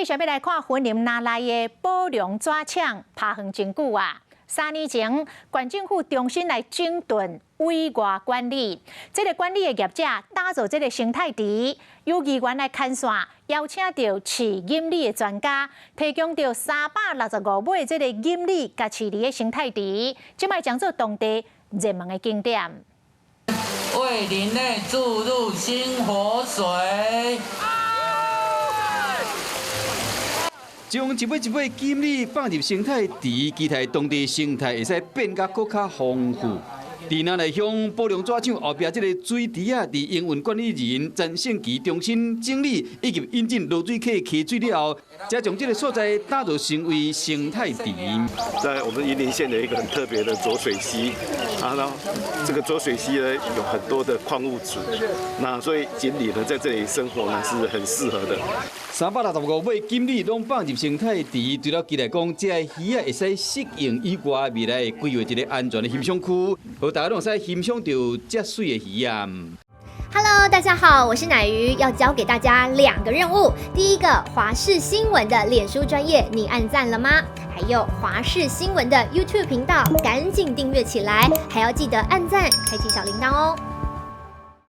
續欲來看雲林那內的寶隆紙廠拍園真久啊。3年前，縣政府重新來整頓委外管理，這个管理的業者打造這个生態池，由議員來牽線，邀請著飼錦鯉的專家，提供著365尾這个錦鯉共飼佇的生態池，這擺將做當地熱門的景點。為人類注入新活水。將一尾一尾錦鯉放入生態池，期待當地生態會使變甲閣較豐富。佇那內鄉寶隆紙廠後壁這个水池仔，佇營運管理人陳勝奇重新整理以及引進落水溪溪水了後，才將這个所在打造成為生態池。在我們雲林縣的一個很特別的濁水溪，啊，那這個濁水溪呢有很多的礦物質，那所以錦鯉呢在這裡生活呢是很適合的。365尾錦鯉攏放入生態池，除了期待講這个魚仔會使適應以外，未來會規劃一个安全的欣賞區，予大家攏會使欣賞著遮媠的魚仔。 Hello，大家好，我是乃瑜，要交給大家兩個任務。第一個，華視新聞的臉書專頁，你按讚了嗎？還有華視新聞的 YouTube 頻道，趕緊訂閱起來，還要記得按讚，開啟小鈴鐺哦。